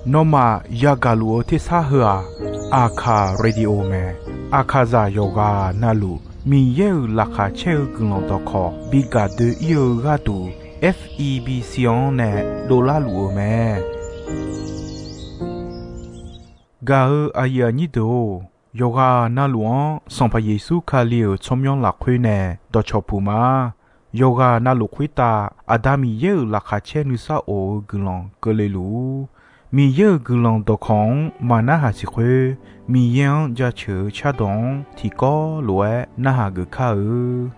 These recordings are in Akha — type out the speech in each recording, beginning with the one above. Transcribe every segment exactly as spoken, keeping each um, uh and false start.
Nawmaf yagaq luf-eu tersar heu-aq, Aqkaq Radio mae. Aqkaqzaq yawqghaq navluf Miqyaer-euq laqkhaq caer-eu guiqlanq dawqkawq bi gaq doe-ir-eu gharduq, F E B C-anr nae dovlar luf-eu mae. Gaq-eu aqyuif aqnyir deuq-or, yawqghaq navluf-anr Sanqpaq Yeqsur Kali-euq tsawrmyanr lafkhoer nae dawqcawq puq ma. Yawqghaq navluf khoertav Aqda Miqyaer-euq laqkhaq caer nuisar of-eu guiqlanq keuvle luf-ur. Miqyaer-euq guiqlanq dawqkawq-anr maq narhaq siq khoer, Miqyaer-anr jaceuq-eu cardawq-anr tiqkawv lof-aer narhaq geuf kar-eu.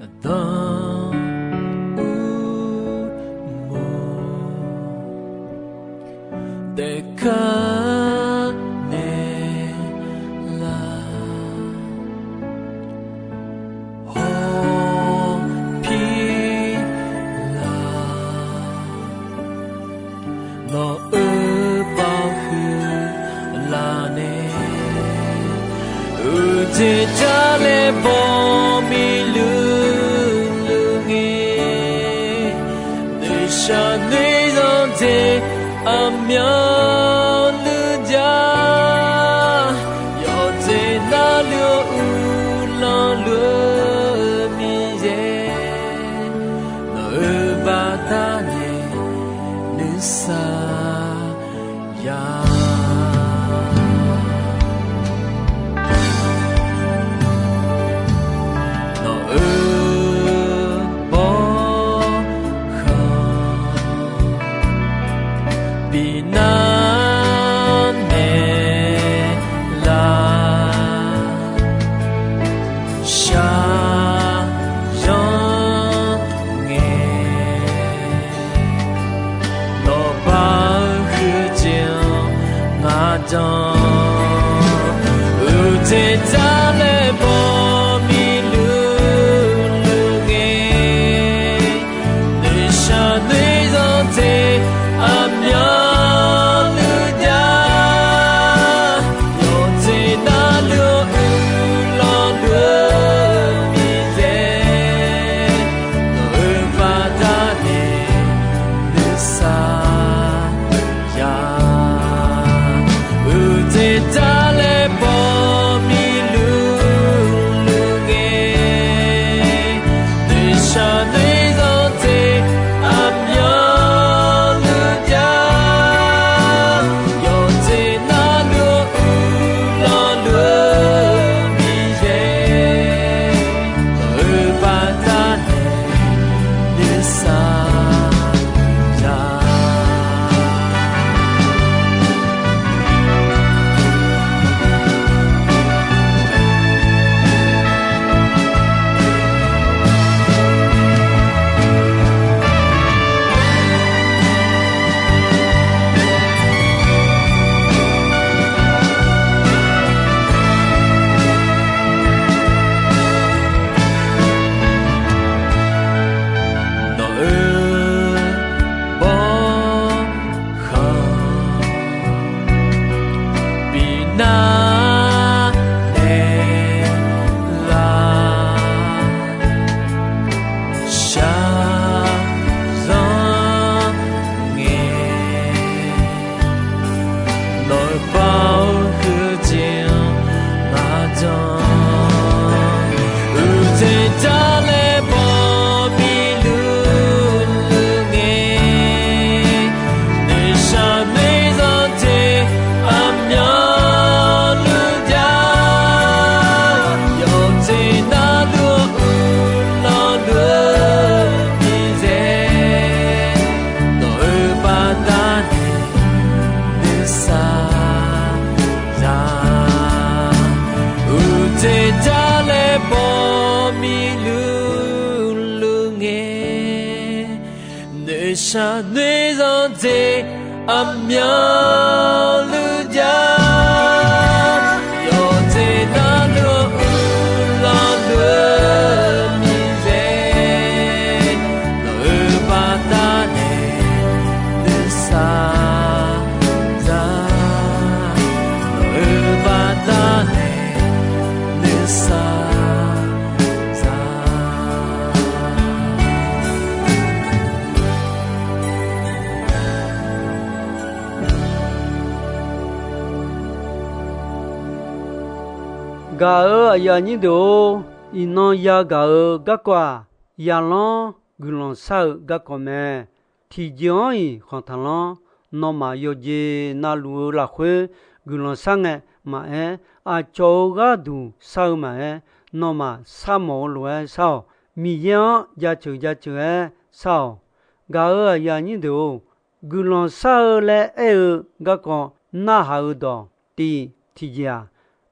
Aqda uqmov taefkar naeqlaf, hawpir laf, nawq-euq baoq huiq laf nae, uqteq jar laer baw miqluq luq ngae, noeqshaq noeqzanq jeq aqmyanluf jav, yawqjeq navluf-eu uvlanr luf-eu Miqyaer, nawq-euq baqda nae nuisar ya. Nawq-euq bawrkhanq binar naeqlaf, shaqzanr ngae, nawq baq-eu huiq jeq-anr ngaq jan, uqteq jar laer baw miqluq luq ngae, noeqshaq noeqzanq jeq aqmyanluf jav, yawqjeq navluf-eu uvlanr luf-eu Miqyaer, nawq-euq baqda nae nuisar ya. Uqteq jar laer baw miqluq luq ngae, noeqshaq noeqzanq jeq aqmyanluf jav, yawqjeq navluf-eu uvlanr luf-eu Miqyaer, nawq-euq baqda nae nuisar ya. Nawq-euq bawrkhanq binar naeqlaf, shaqzanr ngae, nawq-euq baoq huiq jeq-anr ngaq jan, uqteq jar laer baw miqluq luq ngae, noeqshaq noeqzanq jeq aqmyanluf jav, yawqjeq navluf-eu uvlanr luf-eu Miqyaer, nawq-euq baqda nae nuisar ya. Uqteq jar laer baw miqluq luq ngae, noeqshaq noeqzanq jeq aqmyanluf jav, yawqjeq navluf-eu uvlanr luf-eu Gaq-euq aqyuif aqnyir deuq-or, iqnan yagaq-eu garkawv-aq, yaqlanr guiqlanq shar-eu garkawv mae. Tiqjeq-anr-iq khanq taqlanr. Nawmaf yawqjeq navluf-eu lafkhoer guiqlanq shar ngae maqaer, aqcawq-euq gharduq shar-eu maqaer, nawmaf sharmawf-eu lof-aer shar-awq. Miqyaer-anr jaceuq jaceuq-aer shar-awq. Gaq-euq aqyuif aqnyir deuq-or, guiqlanq shar-eu laer aer-eu garkawv narhaq-eu dawq tiq tiqjeq-aq,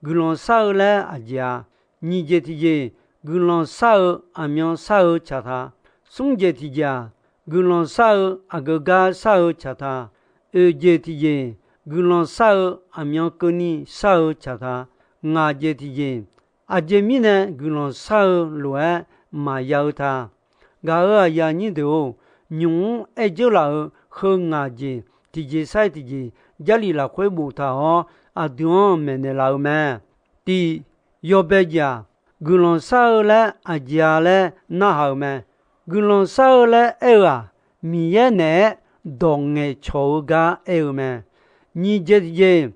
guiqlanq shar-eu laer aqjeq-a. Nyiq jeq tiqjeq, guiqlanq shar-eu aqmyan shar-eu caq ta. Smr jeq tiqjeq-aq, guiqlanq shar-eu aqgeu gar shar-eu caq ta. Oeq jeq tiqjeq, guiqlanq shar-eu aqmyan keuvni shar-eu caq ta. Ngaq jeq tiqjeq, aqjeq mirnae guiqlanq shar-eu lof-aer maqya-eu ta. Gaq-euq aqyuif aqnyir deuq-or, nymq-mr aer dzeur laf-euq heu ngaq jeq tiqjeq sar-iq tiqjeq Jarlif lafkhoer boftaq-awr, aqdui-anr maeqnaeq laf-eu mae. Tiq, yawbae jeq-aq, guiqlanq shar-eu laer aqjeq-a laer narhaq-euq mae. Guiqlanq shar-eu laer aer-eu-aq, Miqyaer naeq-aer dawq ngaeqcawq-eu gar aer-eu mae. Nyiq jeq tiqjeq,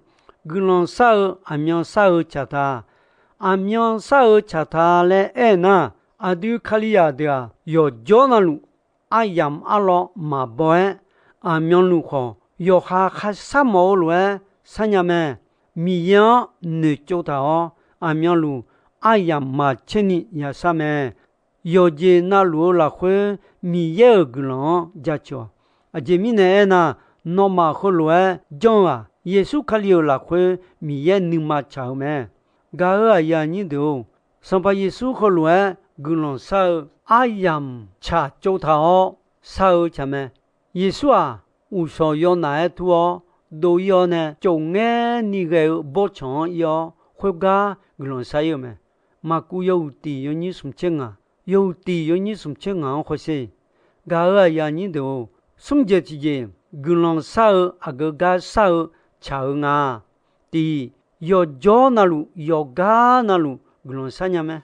guiqlanq shar-eu aqmyan shar-eu caq ta. Aqmyan shar-eu caq ta laer aer nar, aqdui Kalizaq deuq-aq, yawqjawr navluf aryamq arlawr maqbaw-aer, aqmyanluf khawf yawqha kharshar mawf-eu lof-aer sharnya mae. Miqyaer-anr noeqtsov taq-awr, aqmyanluf aryamq maqcaer ni yashar mae. Yawqjeq navluf-eu lafkhoer Miqyaer-euq guiqlanq-anr jaceuq-awq. Aqjeq mirnae aernar, nawmaf heulof-aer janr-eu-aq, Yeqsur Kali-euq lafkhoer Miqyaer nuima tsaq-eu mae. Gaq-euq aqyuif aqnyir deuq-or, Sanqpaq Yeqsur heulof-aer guiqlanq shar-eu aryamq tsaq tsov taq-awr shar-eu tsaq mae. Yeqsur-aq, uqshawq yawnaf-aer tur-awr dov-ir-awr nae, tsofngaer ni ghae-eu bawrtsanq-anr ir-awr, khoergar guiqlanq shar-ir-eu mae. Maqkuv yawhuiq tiq yawnyir smq tser ngaq, yawhuiq tiq yawnyir smq tser ngaq-anr hawsher. Gaq-euq aqyuif aqnyir deuq-or, smr jeq tiqjeq, guiqlanq shar-eu aqgeu gar shar-eu tsaq-eu nga. Tiq, yawqjawr navluf yawqgar navluf guiqlanq sharnya mae.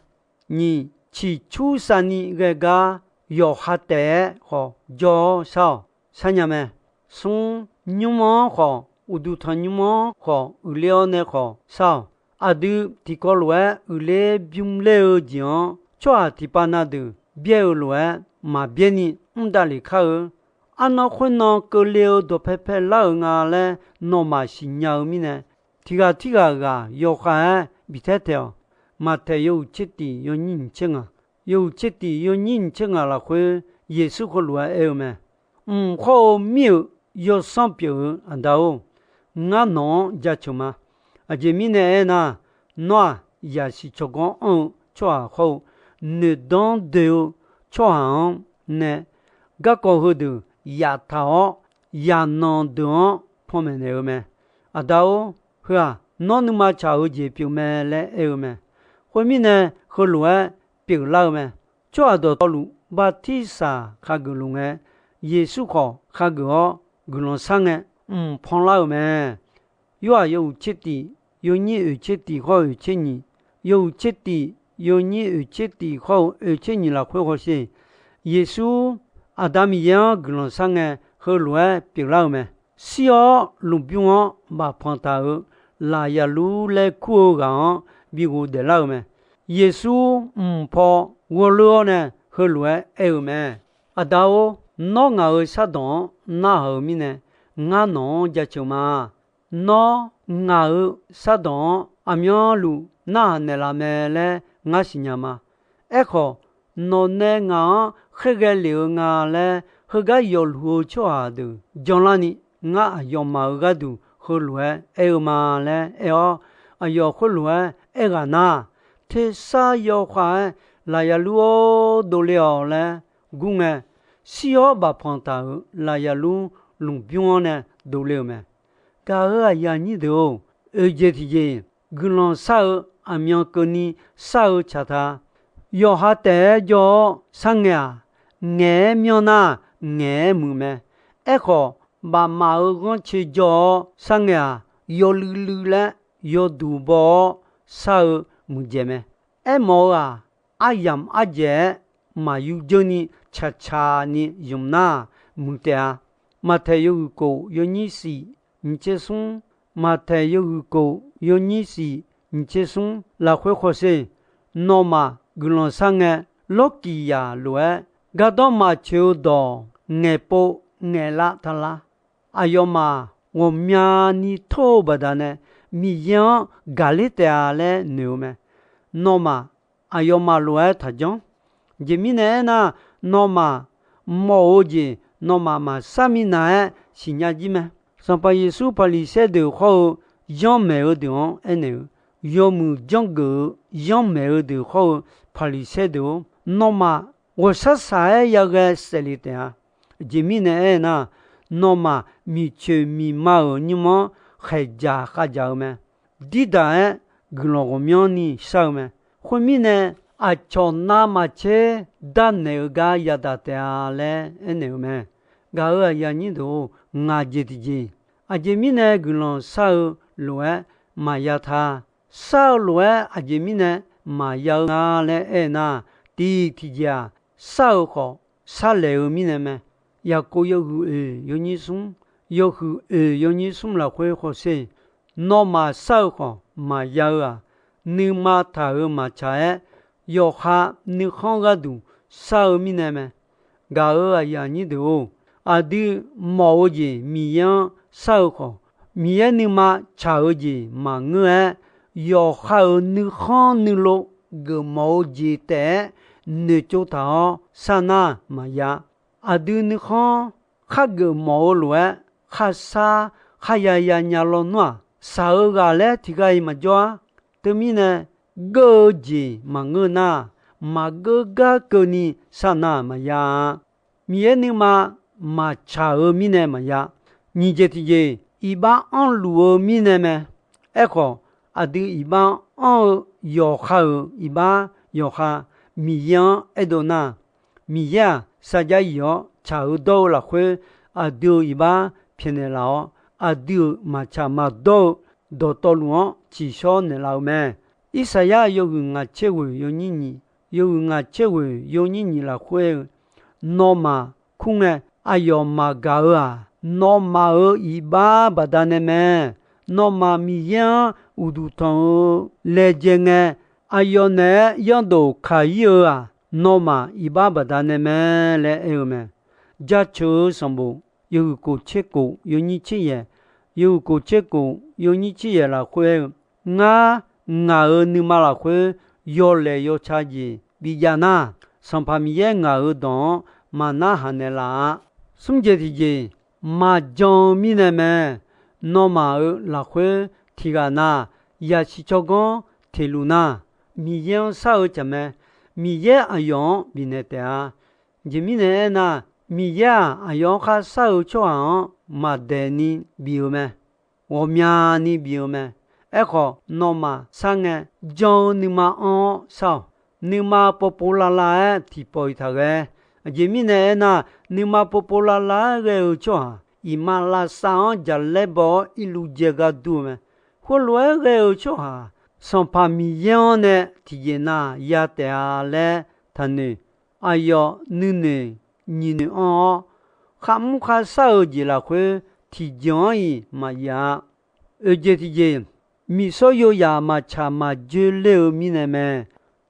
Nyiq, ciqcursav ni ghae gar yawqha taef-aer khawf jawr-awr shar-awq, sharnya mae. Smr, nymr-anr khawf, uqduq tanqnymr-anr khawf, uiqler-awr nae khawf shar-awq. Aqdui tiqkawv lof-aer uiqler bymr ler-eu jeq-anr, tsawrhaq tiqpav na deuq byaer-eu lof-aer maqbyaer ni mr davlef kar-eu. Arnan khoernan keuvle-eu dawqpae pae lar-euq nga laer nawmaf siqnya-eu mirnae, tiq ghaq tirghaq ghaq yawkhav-aer biftaer taeq-awq. Maqtaeq yawhuiq tser tiq yawnyir nyiq tser ngaq, yawhuiq tser tiq yawnyir nyiq tser ngaq lafkhoer, Yeqsur heulof-aer aer-eu mae. Mq khawr-eu mir-euq yawsanr pyeuf-eu Aqda-or, ngar nawq-anr jaceuq ma. Aqjeq mirnae aernar, nawr-aq, yaqsiq tsawrganr anr-eu tsawrhaq hawr-eu, noeqdanr doe-eu tsawrhaq-anr nae garkawv heudeuq yaftaq-awr, yaqnanq deuq-anr panmaeq naeq-eu mae. Aqda-or, heu-aq, nawr nuima tsaq-eu jeq pyeuf mae laer aer-eu mae. Khoermirnae, heulof-aer pyeuflar-eu mae. Tsawrhaq dawqtawvluf bartirsaq khageuf luf ngae, Yeqsur khawf khageuf-awr guiqlanq shar ngae, mq panlar-euq mae. Yorhaq yawhuiq tser tiq yawnyir oeq tser tiq hawr-eu oeq tser nyiq, yawhuiq tser tiq yawnyir oeq tser tiq hawr-eu oeq tser nyiq lafkhoer hawsher. Yeqsur Aqda Miqyaer-anr guiqlanq shar ngae, heulof-aer pyeuflar-euq mae. Shir-awr lmqbymr-anr bafpanq taq-euq Laqyaqlur laer kur-eu ghaq-anr bi ghofdaef lar-euq mae. Yeqsur mq paw ghawrleur-awr nae heulof-aer aer-eu mae. Aqda-or, nawr ngaq-euq shardawq-anr narhaq-euq mirnae, ngar nawq-anr jaceuq ma. Nawr ngaq-euq shardawq-anr aqmyanluf narhaq naeqlaf mae laer ngar siqnya ma. Aerkhawf, nawqnae ngaq-anr khaerghae lef-eu nga laer heugar yawfluf-eu tsawrhaq deuq janlarni, ngar aqyawfmaf-euq gharduq heulof-aer aer-eu ma laer aer-awr, aqyawf khoerlof-aer aerghaq nar, tersar yawkhav-aer Laqyaqlur-or, dovle-awq laer gur ngae, shir-awr bafpanq taq-euq Laqyaqlur lmqbymr-anr nae dovle-euq mae. Gaq-euq aqyuif aqnyir deuq-or, oeq jeq tiqjeq, guiqlanq shar-eu aqmyan keuvni shar-eu tsaq ta. Yawqha taef-aer jawr-awr sharngae-aq, ngaeq-aer myanr nar, ngaeq-aer muiq mae. Aerkhawf, bafmaf-euq ghanrcae jawr-awr sharngae-aq, yawluiv luiv laer yawduq baw-awr shar-eu muiqdzaeq mae. Aermawf-eu-aq, aryamq ardzaeq-aer maqyur dzeur ni tsaqtsaq ni ymq nar-aq, muiq taef-a. Maqtaeq yawhuiq kof yawnyir shif nyiq tser smr, Maqtaeq yawhuiq kof yawnyir shif nyiq tser smr lafkhoer khawsher, nawmaf guiqlanq shar ngae, lawrkiq yaq lof-aer gardanr maqcoeq-eu dawq ngaeqpov ngaeqlav taqlar. Aqyawfmaf ghawqmyani tor-eu baqdanae Miqyaer-anr gaqler taef-a laer noeq-eu mae. Nawmaf aqyawfmaf lof-aer taqjanr. Aqjeq mirnae aernar, nawmaf mawf-eu jeq nawmaf maqshar minav-aer siqnya jir mae. Sanqpaq Yeqsur Paqliqsaer deuq hawr-eu yanrmaeq-eu deuq-anr aernaeq-eu, yawmuiq janrgeuf-eu yanrmaeq-eu deuq hawr-eu Paqliqsaer deuq-or, nawmaf ghawqshar shaq-aer yaghae saefle taef-a. Aqjeq mirnae aernar, nawmaf miqcoeq miqma-euq nymr-anr khaeqdzaq khavdzaq-eu mae. Dirdaq-aer guiqlanq ghawqmyanrni shar-eu mae. Khoermirnae, aqcawq navmaqtser darnaeq-eu gar yadaq taef-a laer aernaeq-eu mae. Gaq-euq aqyuif aqnyir deuq-or, ngaq jeq tiqjeq, aqjeq mirnae guiqlanq shar-eu lof-aer maqya ta. Shar-eu lof-aer aqjeq mirnae maqya-eu nga laer aernar, tiq tiqjeq-aq, shar-eu khawf sharlaeq-eu mirnae mae. Yaqkov yawhuiq oeq yawnyir smr, yawhuiq oeq yawnyir smr lafkhoer khawsher, nawmaf shar-eu khawf maqya-eu-aq, nuima taq-euq maqtsaq-aer, yawqha nuikhanr gharduq shar-eu mirnae mae. Gaq-euq aqyuif aqnyir deuq-or, aqdui mawf-eu jeq Miqyaer-anr shar-eu khawf, Miqyaer nuima tsaq-eu jeq maqngeur-aer, yawqha-euq nuikhanr nuilov geufmawf-eu jeq taef-aer noeqtsov taq-awr sharnar maqya. Aqdui nuikhanr khar geufmawf-eu lof-aer kharshar kharya yanya lawnmr-aq, shaq-eu ghaq laer tiqghaq-iq maqjawr-ar. Teumirnae, geur-eu jeq maqngeur nar, maqgeur gar keuvni sharnar maqya-a. Miqyaer nuima maqtsaq-eu mirnae maqya. Nyiq jeq tiqjeq, iqbax anrluf-eu mirnae mae. Aerkhawf, aqdui iqbax anr-eu yawqha-euq iqbax yawqha Miqyaer-anr aerdov nar, Miqyaer-aq, sarjax yif-awr tsaq-eu dawr-eu lafkhoer aqdui-euq iqbax pyaeqnaeq laf-awr, aqdui-euq maqtsaq maqdawr-eu dawqtawvluf-anr tsiqshawr naeqlaf-eu mae. Irsaqyar yawhuiq ngaq tser ghoeq yawnyir nyiq, yawhuiq ngaq tser ghoeq yawnyir nyiq lafkhoer-eu, nawmaf kur ngae aqyawf maqgaq-eu-aq, nawmaf-euq iqbax baqdanae mae. Nawmaf Miqyaer-anr uqduq tanq-eu laejae ngae, aqyawf naeq-aer yanrdof kaq ir-eu-aq, nawmaf iqbax baqdanae mae laer aer-eu mae. Jaceuq-eu sanqbof yawhuiq kof tser kof yawnyir tser yaeq, yawhuiq kof tser kof yawnyir tser yaeq lafkhoer-eu, ngar ngaq-euq nuima lafkhoer yawlaeq yawca jeq bijav nar, Sanqpaq Miqyaer ngaq-euq dawq-anr maqnarhaq naeqlaf-a. Smr jeq tiqjeq, maqjan-eu mirnae mae. Nawmaf-euq lafkhoer tiqghaq na yasiq tsawrganr teqluf nar, Miqyaer-anr shar-eu tsaq mae. Miqyaer aqyawf-anr bifnaeq taef-a. Aqjeq mirnae aernar, Miqyaer-aq, aqyawf-anr kharshar-eu tsawrhaq-anr maqdaeq ni bif-eu mae. Ghawqmyani bif-eu mae. Aerkhawf, nawmaf shar ngae, jan-eu nuima anr-awr shar-awq. Nuima povpov lavlav-aer tiqpawf-iq taq ghae. Aqjeq mirnae aernar, nuima povpov lavlav-aer ghae-eu tsawrhaq, iqmalavshav-anr jaqlaer baw-awr irluv jae gar dur-eu mae. Khoerlof-aer ghae-eu tsawrhaq, Sanqpaq Miqyaer-anr nae tiqjeq na ya taef-a laer taqnoeq. Aqyawf nuinoeq nyiq noeq anr-awr, kharmr kharshar-eu jeq lafkhoer tiqjeq-anr-iq maqyaf-a. Oeq jeq tiqjeq, miqsawr yoyaf maqtsaq maqjoe ler-eu mirnae mae.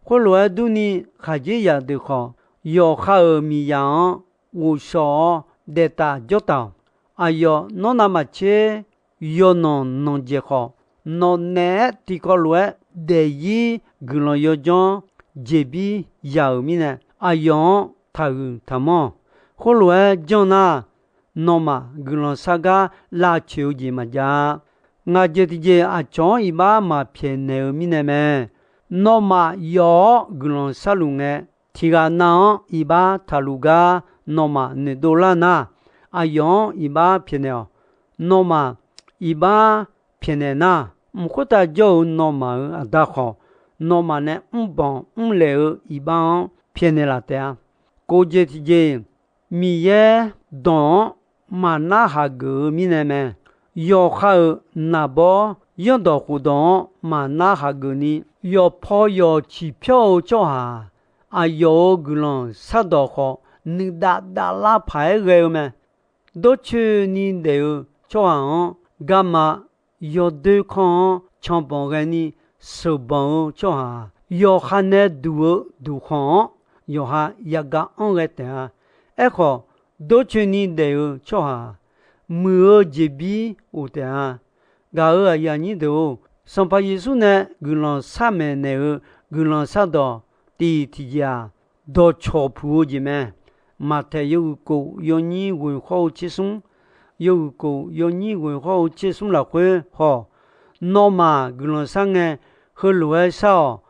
Khoerlof-aer durni, khaqdzerzaq deuq khawf, yawqha-euq miqzaq-anr ghovshaw-awr daeftaf jawrtaf-awq. Aqyawf nawr navmaqtser yawnanq nanqdzaeq khawf, nawq naeq-aer tiqkawv lof-aer daefzir guiqlanq yawdzanr jeqbir ya-euq mirnae, aqyawf-anr taqhuiq taqmanr-awq. Khoerlof-aer janr nar, nawmaf guiqlanq shar gar lavcoeq-eu jeq maqjav-a. Ngaq jeq tiqjeq aqcawq-anr iqbax maqpyaeqnaeq-eu mirnae mae. Nawmaf yawf-awr guiqlanq sharluf ngae, tiqghaq nav-anr iqbax taqluf gar nawmaf noeqdov lar nar, aqyawf-anr iqbax pyaeqnaeq-awq. Nawmaf iqbax pyaeqnaeq nar, mq khoertav jawr-eu nawmaf-euq Aqda khawf, nawmaf nae mrbanq mrlaeq-eu iqbax-anr pyaeqnaeq laf taef-a. Kof jeq tiqjeq, Miqyaer dawq-anr maqnar hageuf-eu mirnae mae. Yawqha-euq naqbawr zanrdawq khofdawq-anr maqnar hageuf ni, yawqpaw yawq ciqpyawr-eu tsawrhaq-aq, aqyawf-euq guiqlanq shardawq khawf, nuidav davlar paq-aer ghae-eu mae. Dawrcoeni daef-eu tsawrhaq-anr garma yawdoer kanr-anr canbanq ghae ni, sheuqbanq-eu tsawrhaq-aq, yawqha nae duq-eu duqkhanq-anr yawqha yagaq anr ghae taef-a. Aerkhawf, dorcoeni daef-eu tsawrhaq-aq, muiq-eu jeqbir of taef-a. Gaq-euq aqyuif aqnyir deuq-or, Sanqpaq Yeqsur nae guiqlanq sharmaeq naeq-eu guiqlanq shardawq tiq tiqjeq-aq, dawqcawq puq-eu jeq mae. Maqtaeq yawhuiq kof yawnyir ghoeq khawr-eu tsersmr, yawhuiq kof yawnyir ghoeq khawr-eu tsersmr lafkhoer haw, nawmaf guiqlanq shar ngae, heulof-aer shar-awq.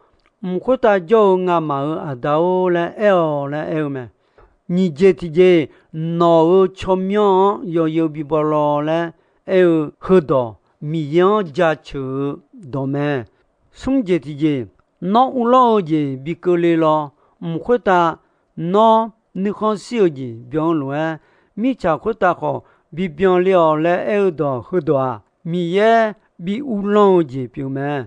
Mq khoertav jawr-eu ngamaf-euq Aqda-or laer aer-awq laer aer-eu mae. Nyiq jeq tiqjeq, nawq-euq tsawrmyanr-anr yawzeu bi baw law laer aer-eu heudawq, Miqyaer-anr jaceuq-eu dawq mae. Smr jeq tiqjeq, nawr uvlanr-eu jeq bi keuvle law. Mq khoertav nawr nuikhanr shir-eu jeq byan-eu lof-aer, mirtsaq khoertav khawf bi byan le-awq laer aer-eu dawq heudawq-aq, Miqyaer bi uvlanr-eu jeq pyeuf mae.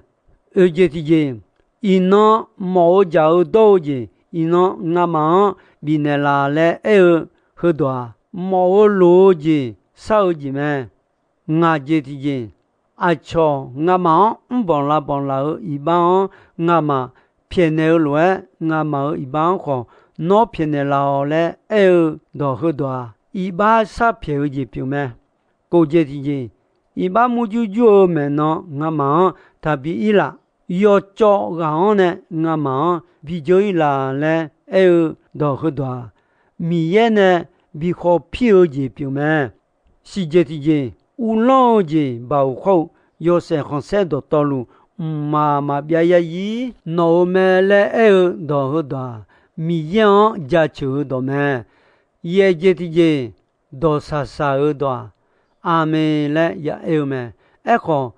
Oeq jeq tiqjeq, iqnan mawf-eu jaq-eu dawr-eu jeq iqnan ngamaf-anr bifnaeq laf laer aer-eu heudawq-aq, mawf-eu loq-eu jeq shar-eu jeq mae. Ngaq jeq tiqjeq, aqcawq ngamaf-anr mrbanq lavbanq laf-euq iqbax-anr ngamaf pyaeqnaeq-eu lof-aer, ngamaf-euq iqbax-anr khawf nawr pyaeqnaeq laf-awq laer aer-eu dawq heudawq-aq, iqbax sharpyaeq-eu jeq pyeuf mae. Kof jeq tiqjeq, iqbax murjur jur-eu maeqnan ngamaf-anr taqbi ir laf. Yawcawv ghaq-anr nae ngamaf-anr bi dzeur ir laf laer aer-eu dawq heudawq-aq, Miqyaer nae bi khawpir-eu jeq pyeuf mae. Siqjeq tiqjeq, uvlanr-eu jeq baoq khawr-eu yawshaef khanqsaer dawqtawvluf, mqmaq maqbyav yarzir nawq-eu mae laer aer-eu dawq heudawq-aq, Miqyaer-anr jaceuq-eu dawq mae. Yaeq jeq tiqjeq, dawqshaq shaq-eu dawq-aq, Aqmeq laer ya aer-eu mae. Aerkhawf,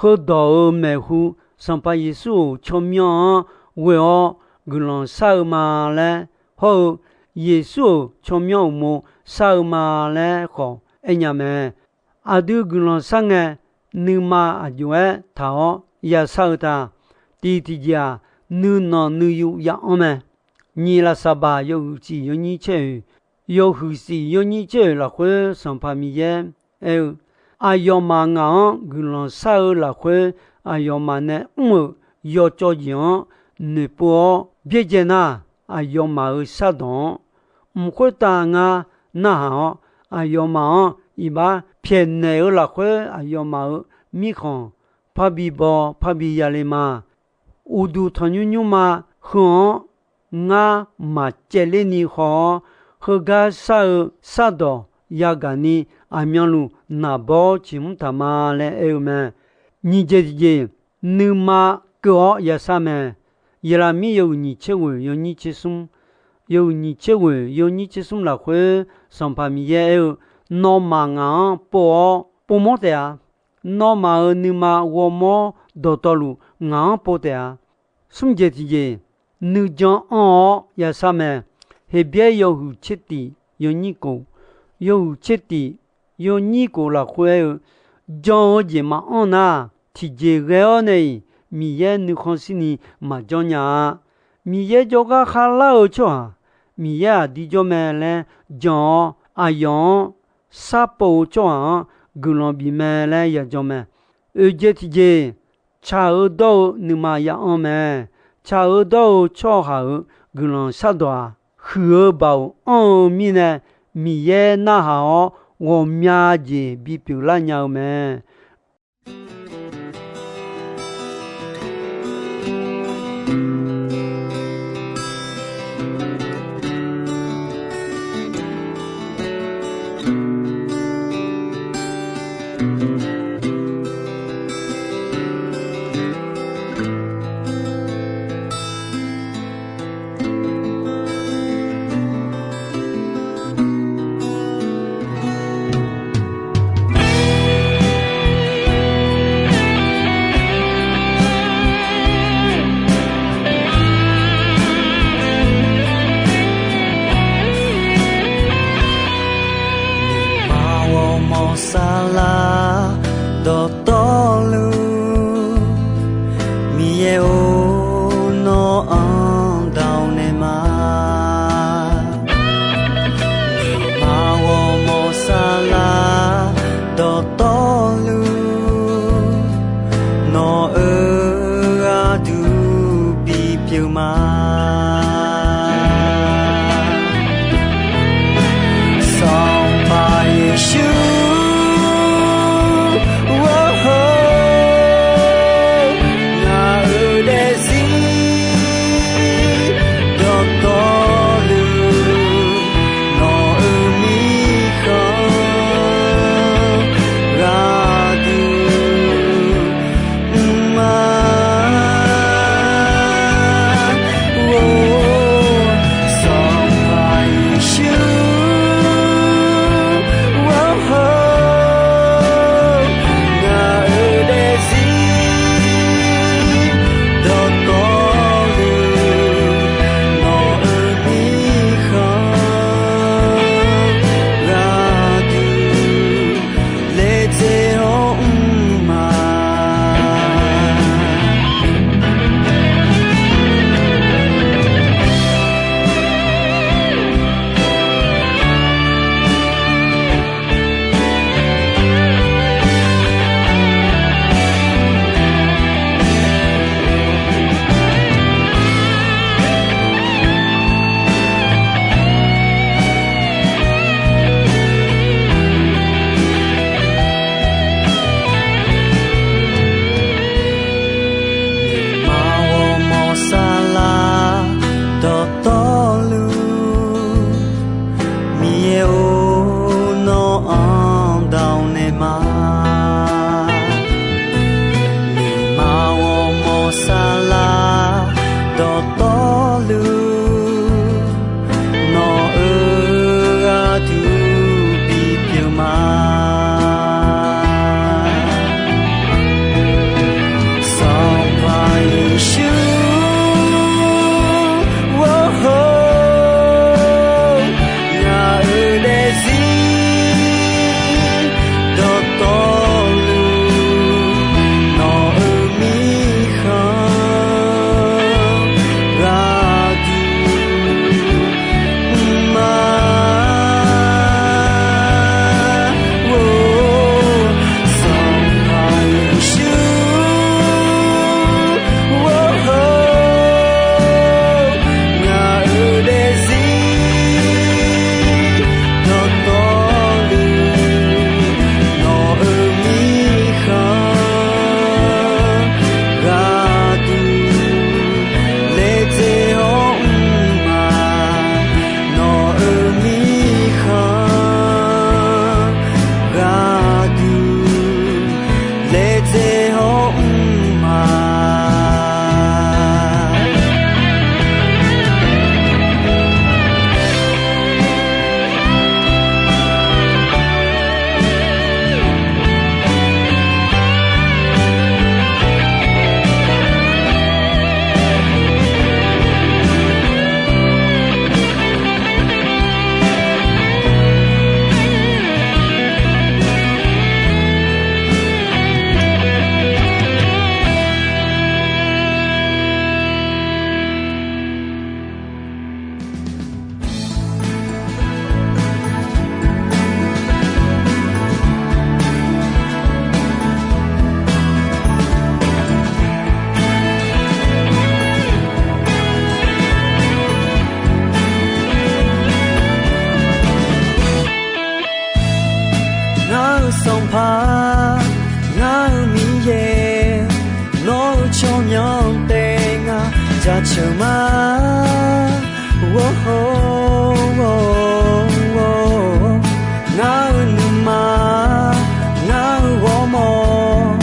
heudawq-euq maeqhu, Sanqpaq Yeqsur-euq tsawrmyanr-anr ghoe-awr guiqlanq shar-eu ma laer hawr-eu, Yeqsur-euq tsawrmyanr uqmov shar-eu ma laer khawf aernya mae. Aqdui guiqlanq shar ngae, nuima aqjox-aer taq-awr yashar-eu ta. Tiq tiqjeq-aq, nuinanq nuiyu ya-anr mae. Nyiq Lafsaqbaq yawhuiq shif yawnyir caer oeq, yawhuiq shif yawnyir caer oeq lafkhoer Sanqpaq Miqyaer aer-eu, aqyawfmaf ngaq-anr guiqlanq shar-eu lafkhoer, aqyawfmaf nae mr-euq yawcawv jeq-anr noeqpov-awr byaerdzae nar, aqyawfmaf-euq shardawq-anr mq khoertav ngar narhaq-awr, aqyawfmaf-anr iqbax pyaeqnaeq-eu lafkhoer, aqyawfmaf-euq mirkhanq parbi baw parbi yale ma. Uqduq tanqnymr nymrma heu-anr ngar maqcaevler ni haw-awr, heugar shar-eu shardawq yagaq ni aqmyanluf naqbawr ciqmr taq ma laer aer-eu mae. Nyiq jeq tiqjeq, nuima keuv-awr yashar mae. Yeqlaqmir yawhuiq nyiq tser ghoeq yawnyir tser smr, yawhuiq nyiq tser ghoeq yawnyir tser smr lafkhoer Sanqpaq Miqyaer aer-eu, nawmaf ngaq-anr pov-awr povmawr taef-a. Nawmaf-euq nuima ghawrmawr dawqtawvluf ngaq-anr pov taef-a. Smr jeq tiqjeq, nuijan anr-awr yashar mae. Heqbyaer yawhuiq tser tif yawnyir kof, yawhuiq tser tif yawnyir kof lafkhoer aer-eu, jan-eu jeq maqanr nar, tiqjeq ghae-awr nae-iq Miqyaer nuikhanr shirni maqjanr nya-a. Miqyaer jawrgar kharlar-eu tsawrhaq, Miqyaer aqdir jawr mae laer jan-awr, aqyawf-anr sharpov-eu tsawrhaq-anr guiqlanq bif mae laer yajan mae. Oeq jeq tiqjeq, tsaq-eu dawr-eu nuima ya-anr mae. Tsaq-eu dawr-eu tsawrhaq-euq guiqlanq shardawq-aq, huiq-eu baoq anr-eu mirnae, Miqyaer narhaq-awr ghawqmya jeq bipyeuf lar nya-eu mae. Sanqpaq Yeqsur, ngaq-euq daefzir dawqtawvluf, nawq-euq mirkhanq ghaqduq mr ma. Or, Sanqpaq Yeqsur, or, ngaq-euq daefzir dawqtawvluf, nawq-euq mirkhanq ghaqduq laejae-awr mr ma. Nuima ghawrmawr saflar dawqtawvluf, Miqyaer-or, nawr-anr dawq naeq ma. Nuima ghawrmawr saflar dawqtawvluf, nawq-euq ghaqduq bipyeuf ma. Sanqpaq Yeqsur, or, ngaq-euq daefzir dawqtawvluf, nawq-euq mirkhanq ghaqduq mr ma. Or, Sanqpaq Yeqsur, or, ngaq-euq daefzir dawqtawvluf, nawq-euq mirkhanq ghaqduq laejae-awr mr ma. Nawq-euq mirkhanq ghaqduq laejae-awr mr ma. Ngar-eu Sanqpaq, ngar-eu Miqyaer, nawr-eu tsawrmyanr taef ngar jaceuq ma. Or, ngar-eu nuima, ngar-eu ghawrmawr,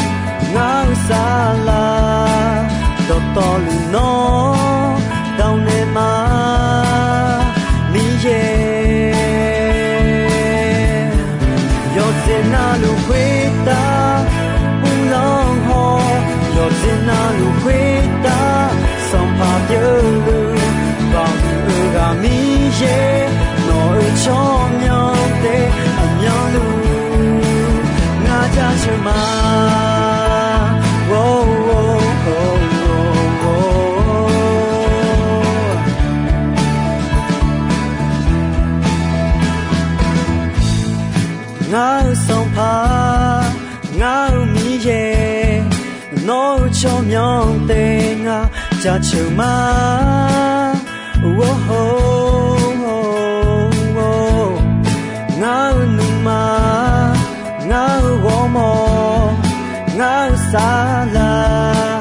ngar-eu saflar dawqtawvluf, nawr dawq naeq ma. Miqyaer, yawqjeq navluf khoertav uvlanr haw, yawqjeq navluf khoertav Sanqpaq pyeufluf, baoq huiq-eu ghaq mir jaceuq ma. Or, ngar-euq nuima, ngar-euq ghawrmawr, ngar-euq saflar,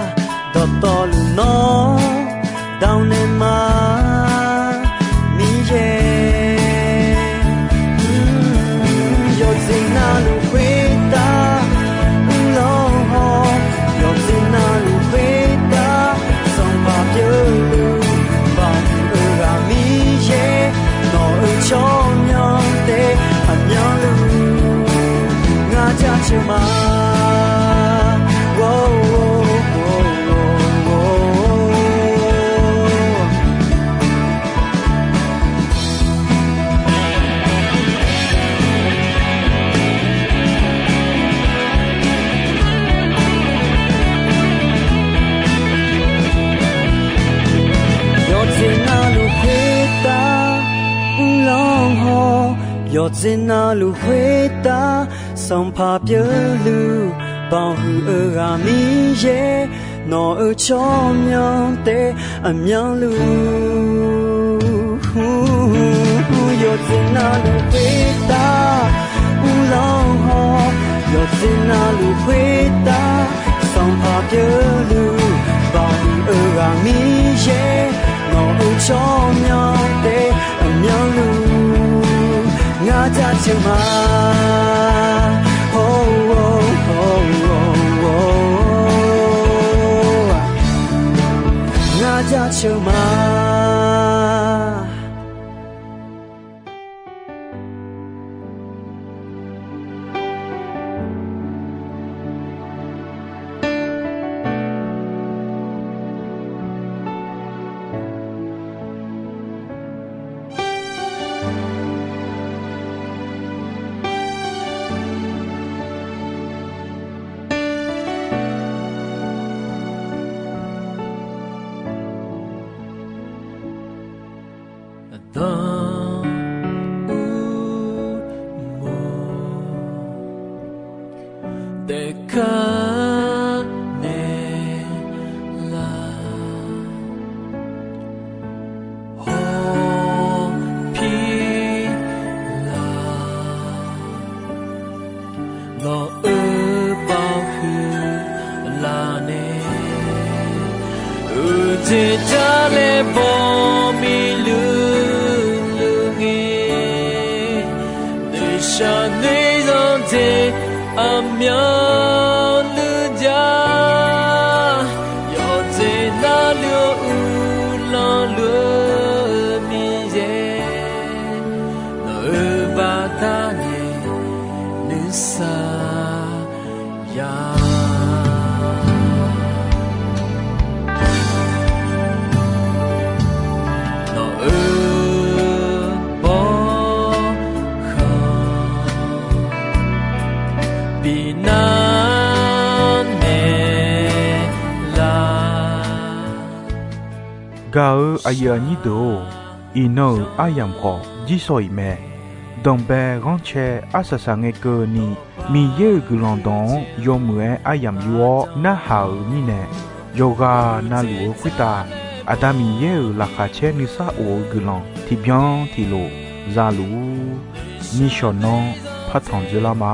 dawqtawvluf nawr dav naeq ma, Miqyaer. Yawqjeq navluf khoertav uvlanr haw, yawqjeq navluf khoertav sanqpaq pyeufluf, baqhuiq-eu ghaq Miqyaer, nawq-euq tsawrmyanr taef aqmyanluf, ngar jaceuq ma. Yawqjeq navluf khoertav uvlanr haw, yawqjeq navluf khoertav sanqpaq pyeufluf, baqhuiq-eu ghaq Miqyaer, nawq-euq tsawrmyanr taef aqmyanluf. Yawqjeq navluf khoertav uvlanr haw, yawqjeq navluf khoertav sanqpaq pyeufluf, baqhuiq-eu ghaq Miqyaer, nawq-euq tsawrmyanr taef aqmyanluf, ngar jaceuq ma. Ngar jaceuq ma. Aqdanq uqmov taef kar naeq lar, hawpir lar, nawq-euq bawhuiq laf nae, uqjeq jar laer bawmiq luf luf ngae, noeqshaq noeq zanqjeq aqmyanluf jav, yawqjeq navluf uvlanr luf-eu Miqyaer, nawq-euq baqda nae nuisar ya. Nawq-euq bawrkhanq bi nar naeq lar. Gaq-eu aqyuif aqnyir deuq-or, iqnan-euq aryamq khawf jirsawq iq mae. Danqbae ghanrcae arsaq saq ngae keuvni, Miqyaer-euq guiqlanq dawq-anr yawmuiq-aer aryamq yur-awr narhaq-euq mirnae, yawqghaq navluf-eu khoertav Aqda Miqyaer-euq laqkhaq caer nuisar of-eu guiqlanq tiqbyan tiqlof za luf-ur. Nishawq nanr partanq dzoerlar ma.